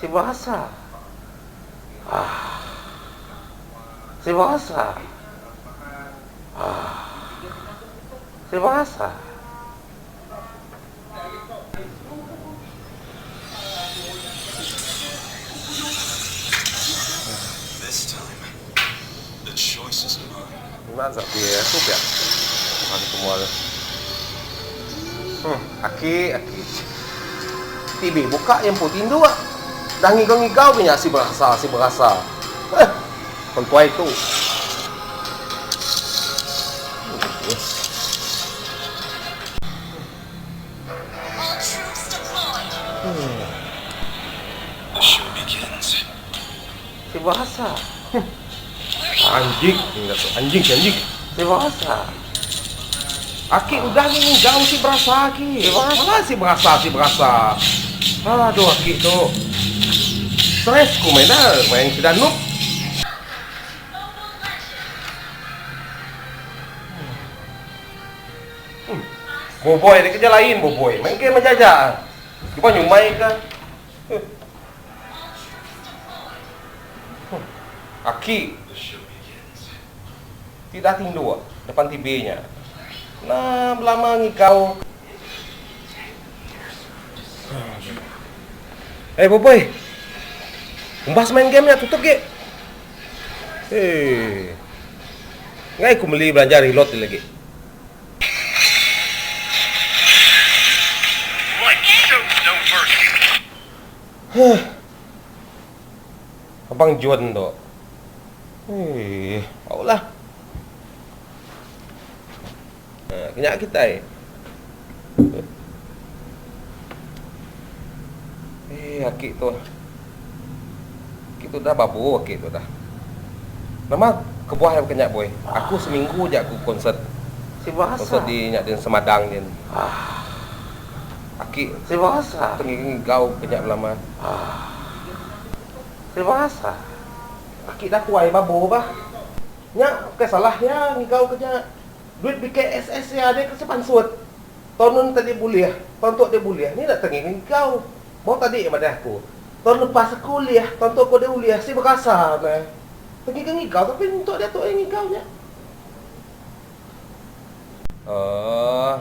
Si berasa. Ah. Si berasa. Ah. Si berasa. Aki aki. TV buka iya empu tinduk. Dah ngigau-ngigau ke nya si berasa si berasa. Eh pentuai tu. Si berasa. Anjing anjing anjing. Si berasa. Aki udah agi ngigau si berasa aki. Bala si berasa si berasa. Aduh aki tu. Stress ku main dah main sida noob. Boboi dia kerja lain boboi. Main game aja aja. Cuba nyumai ka. Aki. Ti dah tinduk depan TV nya. Nah belama ngigau. Eh boboi. Umbas main game nya tutup gi. Eh. Ngai ku meli belanja reload ti lagi. Huh. Abang John tu. Eii, au lah. Ha, kenya kitai. Eh, aki tu. Aki tu dah babu aki tu dah. Nama kebuah iya kenya boy. Aku seminggu ja aku konsert. Konsert di nya din Semadang din. Aki tengigau kenya belama. Terima kasih. Aki dah tuai babo bah. Nya bukai salah iya ngigau ke nya. Duit BKSS iya dia ke pansut. Taun nun tadi bulih, taun tu dia bulih. Ni enda tengih ngigau. Baru tadi madah aku. Taun lepas aku ulih, taun tu aku deh ulih. Si berasa meh. Tengih ke ngigau tapi untuk diatu iya ngigau nya. Ohh.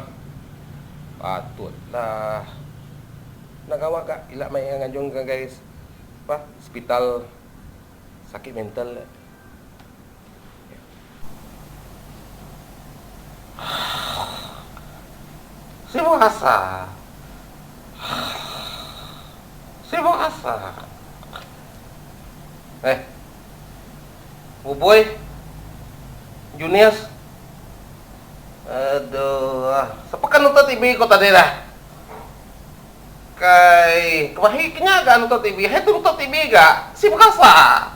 Patutlah. Enda gawa ka ila meh iya nganjung ngagai Bah sepital sakit mental nya. Sibuk asa. Sibuk asa. Eh. Bubui. Junius. Aduh. Sapa ka nonton TV ko tadi dah. Kai, kemahi ke nya ga nonton TV. Hai tu nonton TV ga. Si bekasa.